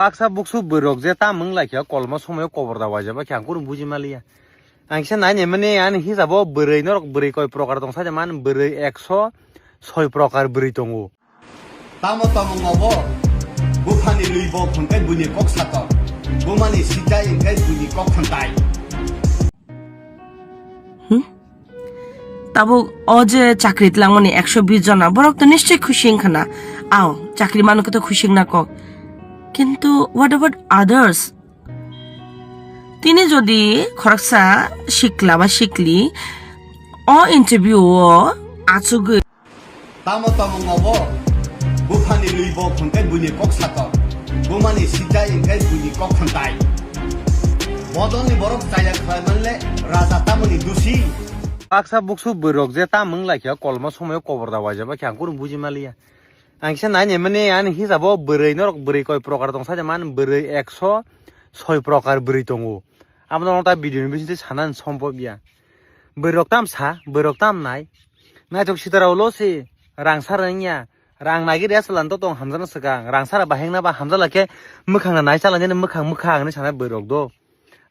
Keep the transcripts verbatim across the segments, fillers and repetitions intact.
Baksa buksu bwrwirok je tam wng lai khe kolma somoyo kobor da waijak bai khe ang kunu buji maliya. Ang kisa nai nai mani ani hisabo bwrwi norok bwrwi koi prokar tong sa de man bwrwi ekso soi prokar bwrwi tongo. Tamo tamo ngobo buphani lwi bo hwnkhe buini kok satok, bumani sitai hwnkhe buini kok khwntai. Hmm? Tabuk o je chakri tlangmani ekso bis jona, borok to nischoi khusi wngkha na. Ao, chakri manu khe to khusi wngna kok. Kintu what about others? Tini jodi khoroksa sikla ba sikli o interview o achugwi Tamo tamo ngobo buphani lwi bo hwnkhe buini kok satok, bumani sitai hwnkhe buini kok khwntai. Bodolni borok chaya khlai manle raja tamoni dusi. Baksa buksu bwrwirok je tam wng lai khe kolma somoyo kobor da waijak bai khe ang kunu buji maliya. Ang kisa nai nai mani ani hisabo bwrwi norok bwrwi koi prokar tong sa de man bwrwi ekso soi prokar bwrwi tongo. Abo norok ta video ni bisingtwi sanani sombobya. Bwrwirok tam sa, bwrwirok tam nai. Naithok sitara ulo se rang sara wngya. Rang nagiri aswk lani to tong hamjakna swkang. Rang sara bahai wngna ba hamjak lai khe mwkhang na nai chala nini mwkhang mwkhang hinwi sanai bwrwirok do.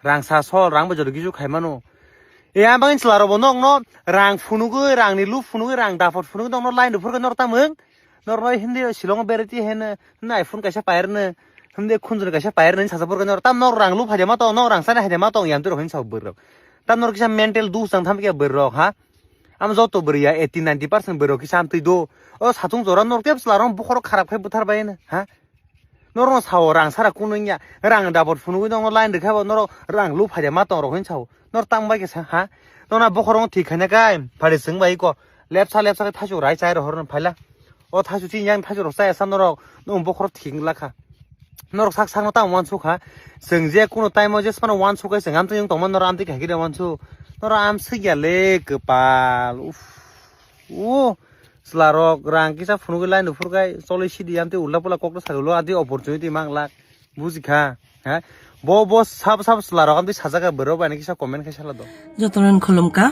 Rang sa sol, rang bai joto kisu khai mano. E ang bagwi chwla rok bo nokno rang phunugwi, rang ni lu phunugwi, rang dapot phunugwi nokno line rw phurkhe norok tamung. Norok no hindi Shillong o bereti heno, hindi iPhone kaisa pairwno, hindi khunjoni kaisa pairwno hinwi sacha phurkhe norok tam norok rang lu phaide ma tong, norok rang chana haide ma tong yantwi rok hinwi sa bwrwirok. Tam norok kisa mental dus tang tham khe bwrwirok ha. Am joto bwrwi ya eighty ninety percent bwrwirok kisa amtwi do. O satung jora norok tep chwla rok bokhorok kharap khai bwthar bai heno ha. Norok no sao rang sara kunu wngya, rang dabot phunugwi nokno line rwkha bo norok rang lu phaide ma tong rok hinwi sao. Norok tang bai khe sa ha. Nokna bokhorok no thik khaina kai phari chwng bai ko lepsa lepsa khe thaichuk rai chai rohor no phaila. O thaichuk chini yang thaichuk rok chaya sa norok, nokni bokhorok thik wng lakha. Norok sak sakno tamo uansuk kha. Chwng je kunu time o je phano uansuk khe chwng amtwi wng tongmani norok amtwi khe hai khe de uansuk. Norok amswk ya le kwpal. Uff. O chwla rok rang kisa phunugwi line rw phurkhai cholwi sidi amtwi ulta pula kokno sajulo adi opportunity manglak. Bujikha, ha? Bo, bo sabo, sabo chwla rok amtwi sajak kha bwrwi rok bai kisa comment khai sala do. Jotono khulumkha.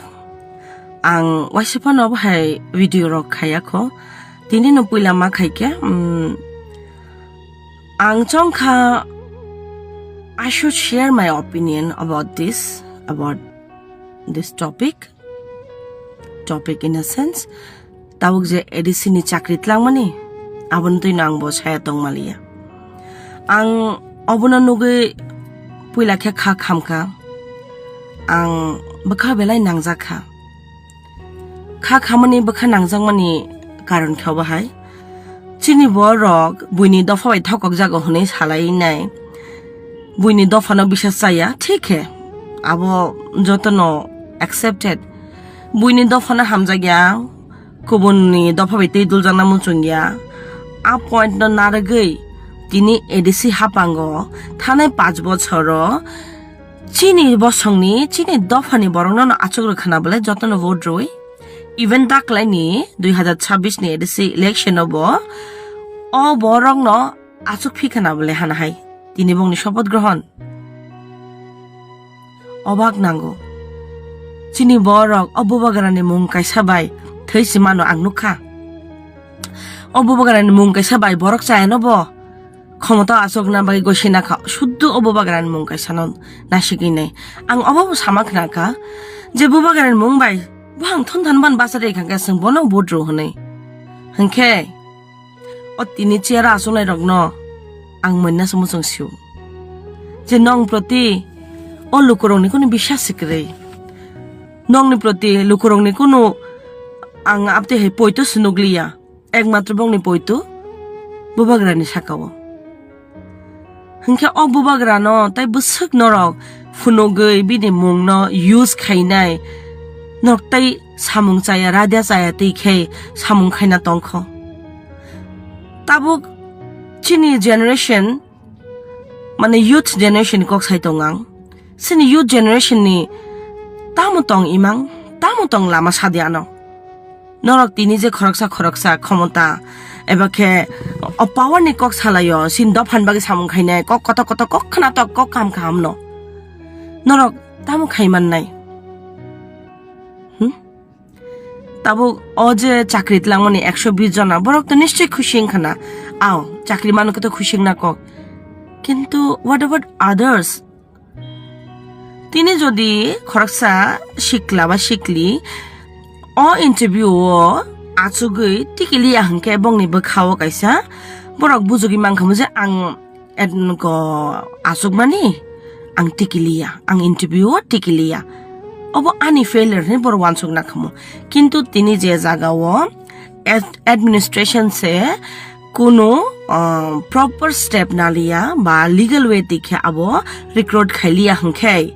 Ang waisa phano bo hai video rok khaiya kho. Tini no puila ma khaikhe, um, ang chongkha, I should share my opinion about this, about this topic. Topic in a sense, tabuk je A D C ni chakri tlangmani, aboni twino ang bo saya tongmaliya. Ang obono nugwi puila khe kha khamkha, ang bwkha belai nangjakha. Kha khamani bwkha nangjakmani karon khe obo hai, chini borok buini dopha bai thokokjago hwnwi salainai. Buini dophano bisas chaya, thik khe abo jotono accepted. Buini dophano hamjakya, kubunni dopha bai twi duljakna muchungya. A point no narwgwi tini A D C hapango thanai panch bochoro chini bosongni, chini dophani borokno no achuk rwkhana bole jotono vote rwi. Even daklaini dui hazar chabbish ni A D C election o bo o borokno achuk phikhana bole hana hai tini bongni sopoth grohon. Obak nango. Chini borok o bubagrani mung kaisa bai thwi si mano ang nukha. O bubagrani mung kaisa bai borok chayano bo khomota achukna bagwi gosi nakha. Suddu o bubagrani mung kaisano nasigwi nai. Ang obo bo sama khna kha je bubagrani mung bai bo ang thon than ban basa de khangkhe chwng bono vote rw hwnwi. Hwnkhe o tini chair o achuknai rokno ang moinna se muchung sio je nong proti o lukurokni kunu bisas se kwrwi. Nongni proti lukurokni kunu ang abtwi hai poito se nukliya. Ekmatro bongni poito bubagrani sakao. Hwnkhe o bubagrano tai bwswk norok phunugwi bini mungno use khainai, norok tai samung chaya, raida chaya twi khe samung khaina tongkho. Tabuk chini generation, mane youth generation ni kok sai tong ang. Chini youth generation ni tamo tong imang, tamo tong lama sadi ano. Norok tini je khoroksa khoroksa khomota eba khe o power ni kok salaio, sin dophan bagwi samung khainai, kok koto koto kok khna tok kok kaham kaham no. Norok tamo khai mannai? Hmm? Tabuk o je chakri tlangmani ekso bis jona, borok to nischoi khusi wngkha na. Ao, chakri manu khe to khusi wngna kok. Kintu what about others? Tini jodi khoroksa sikla ba sikli o interview o achugwi tikiliya hwnkhe bongni bwkha o kaisa borok bujugwi mankhamu je ang et-, ko achukmani ang tikiliya, ang interview o tikiliya. Obo ani failure hinwi borok uansuk nakhamu. Kintu tini je jaga o ad-, administration se kunu, ah, proper step naliya ba legal way tikhe abo recruit khailiya hwnkhe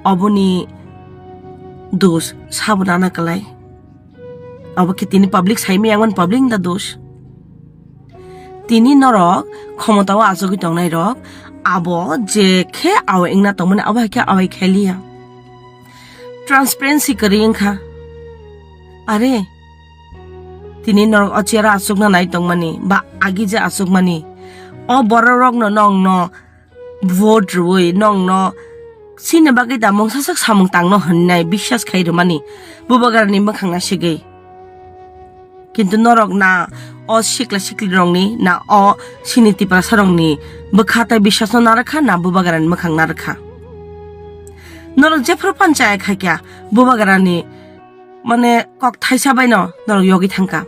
oboni dos sabo nana kwlai. Abo khe tini public saimaya wngmani public da dos. Tini norok khomotao achugwi tongnairok abo je khe awai wngna tongmani abo hai khe awai khailiya. Transparency kwrwi wngkha. Are, tini norok o chair o achukna nai tongmani ba agi je achukmani, o bororokno nongno vote rwui nongno chini bagwi da mungsa sak samung tangno hwnnai biswas khai rwmani bubagrani mwkhang nasigwi. Kintu norok na o sikla siklirokni na o sini tiprasarokni bwkha tai biswasno narwkha na bubagrani mwkhang narwkha. Norok jephru panchaya khaikya bubagrani mane kok thaisa baino norok yogwi thangkha.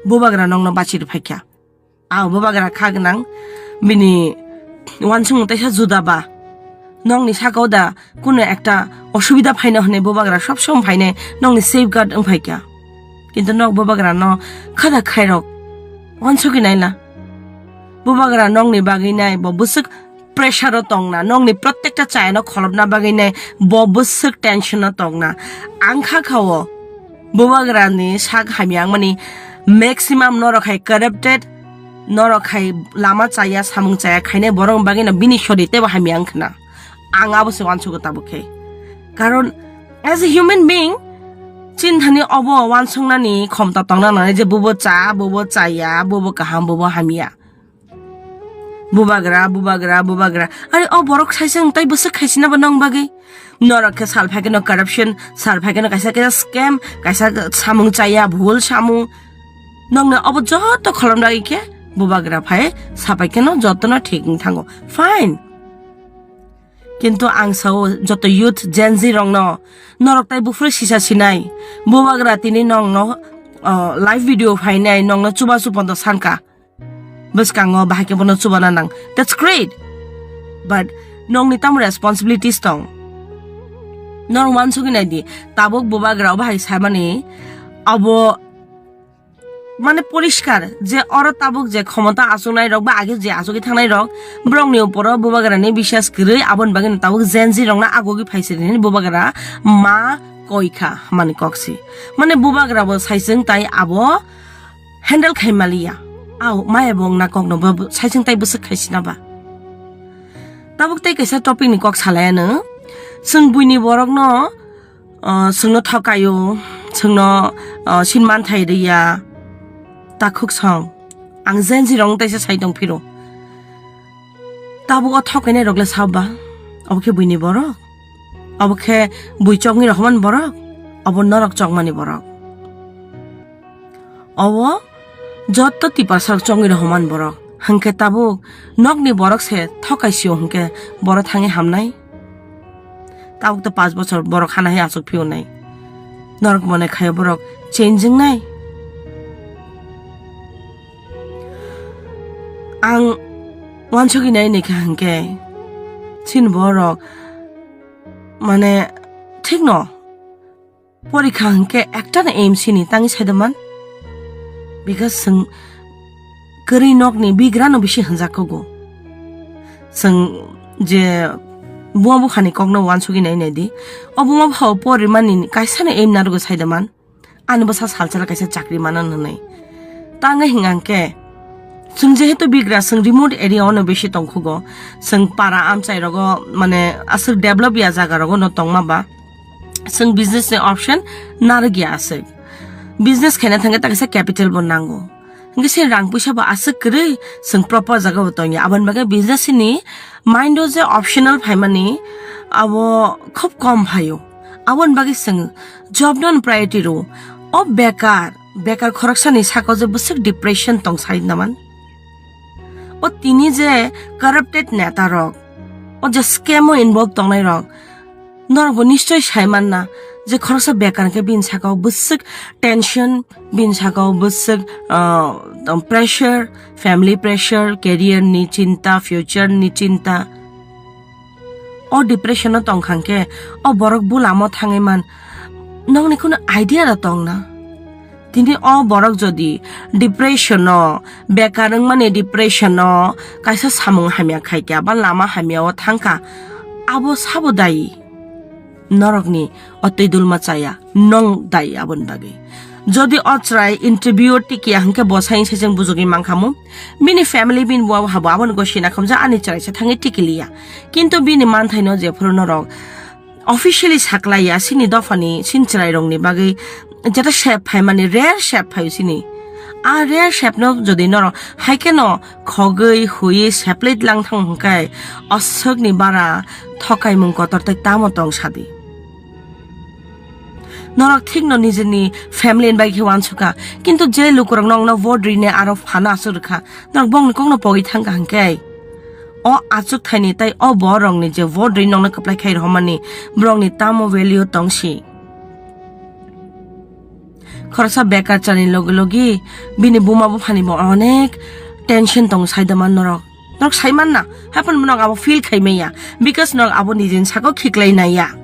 Bubagra nokno bachirwi phaikha. A bubagra kha gwnang bini uansukmung teisa juda ba. Nokni saka o da kunu ekta osubida phaino hwnwi bubagra sob somoi phainai nokni safeguard wng phaikha. Kintu nok bubagra no khada khairok uansugwi naila. Bubagra nokni bagwi nai bo bwswk pressure o tongna, nokni protekta chayano kholopna bagwi nai bo bwswk tension o tongna. Ang kha kha o bubagrani sak hamya wngmani maximum norok hai corrupted, norok hai lama chaya, samung chaya khainai borok bagwi no bini sori teibo hamya wngkhna. Ang abo se uansugo tabuk khe. Karon as a human being, chinthani obo uansuknani khomta tongna nangnai je bubo cha, bubo chaya, bubo kaham, bubo hamya. Bubagra, bubagra, bubagra. Are o borok saisung tai bwswk khaisina ba nong bagwi. Norok khe sal phaikhe no corruption, sal phaikhe no kaisa kaisa scam, kaisa samung chaya, bhul samung. Nongni obo joto kholom dagi khe bubagra phai sapai khe no joto no thik wng thango. Fine. Kintu ang sao joto youth Gen Z rokno norok tai buphuru sisa sinai. Bubagra tini nongno, o, live video phainai nongno chubachu pondo sanka. Bwskango bahai khe bono chubana nang. That's great. But nongni tamo responsibilities tong? Norok uansugwi naidi, tabuk bubagra o bahai saimani abo mane poriskar je oro tabuk je khomota achuknai rok ba age je achugwi thangnai rok borokni uporo bubagrani biswas kwrwi aboni bagwi tabuk Gen Z rokno agogwi phaisiri hwnwi bubagra ma koikha mani koksi. Mane bubagra bo saisung tai abo handle khai maliya. Au, maya bo wngna kokno bo saisung tai bwswk khai sina ba. Tabuk tei kaisa topic ni kok salai ano. Chwng buini borok no, uh, chwngno thokaio, chwngno, uh, sin manthai riya. Takhuk song. Ang Gen Z rok taisa sai tong phiro. Tabuk o thokainai rok le sab ba. Obo khe buini borok. Obo khe bui chokni rohormani borok. Obo norok chokmani borok. Obo joto tiprasa rok chongwi rohormani borok. Hwnkhe tabuk nokni borok se thokaisio hwnkhe borok thangwi hamnai. Tabuk to panch bochor borok hana hai achuk phiyonai. Norok mone khaio borok change wngnai. Ang uansugwi nai nai kha hwnkhe chini borok mane thikno Porikha hwnkhe ektano aim sini tangwi saidoman. Because chwng kwrwi nokni bigrano bisi hwnjak kogo. Chwng je buma buphani kokno uansugwi nai nai di. O buma bupha o porimani kaisano aim narwgo saidoman. Ani bwsa salsala kaisa chakri manan hwnwi. Tangwi hwnkha hwnkhe, chwng jehetu bigra chwng remote area ono bisi tongkhugo, chwng para amchai rogo mane aswk develop ya jaga rogo no tongma ba, chwng business ni option narwk ya aswk. Business khaina thangkhe ta kaisa capital bo nango. Hwnkhe se rang puisa bo aswk kwrwi chwng proper jaga bo tongya. Aboni bagwi business ni mind o je optional phaimani abo khub kom phaio. Aboni bagwi chwng job no priority rwo. O bekar, bekar khoroksani saka je bwswk depression tong sai naman. O tini je corrupted neta rok, o je scam o involve tongnai rok, norok bo nischoi sai manna je khoroksa bekar hwnkhe bini saka o bwswk tension, bini saka o bwswk, ah, pressure, family pressure, career ni chinta, future ni chinta. O depression o tong kha hwnkhe o borok bulamo thangwi man, nokni kheno idea da tong na? Tini o borok jodi depression o, bekar wngmani depression o, kaisa samung hamya khaikha ba lama hamya o thangkha, abo sabo dayi? Norokni o twi dulma chaya, nong dayi aboni bagwi. Jodi o chwrai interview o tikiya hwnkhe bo sai se chwng bujugwi mankhamu, bini family bini bo habo aboni gosina khamjak ani chwraisa thangwi tikiliya. Kintu bini manthaino jephuru norok officially saklaiya sini dophani sini chwrairokni bagwi, jeta sep phaimani rare sep phaio sini. A rare sepno jodi norok haikheno khogwi huiwi seplai lang thang hwnkhe, aswkni bara thokaimung kotor tei tamo tong sadi. Norok thikno nijini family ni bai khe uansukha, kintu je lukurok nokno vote rine aro phano aswk rwkha, norok bongni kokno pogwi thangkha hwnkhe, o achuk thaini tei o borokni je vote rwi nokno kwplai khai rohormani, borokni tamo value tongsi? Khoroksa bekar chani logi logi bini buma buphani bo onek tension tongo saida man norok. Norok sai manna, haphano norok abo feel khai maya, because norok abo nijini saka o khiklai naiya.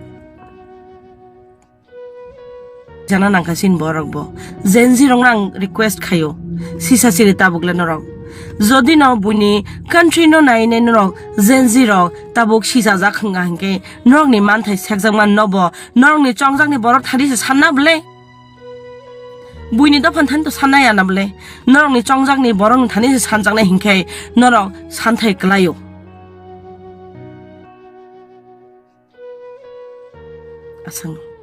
Jana nangkha sini borok bo. Gen Z rokno ang request khaio, sisa siri tabuk le norok. Jodi no buini country no nai nai norok Gen Z rok tabuk sisa jak hwnga hwnkhe norokni manthai sekjak man no bo, norokni chongjakni borok thani se sanna bwle? Buini dophan thani to sanna ya na bwle? Norokni chongjakni borokni thani se sanjaknai hwnkhe norok santhai kwlaio. Aswk.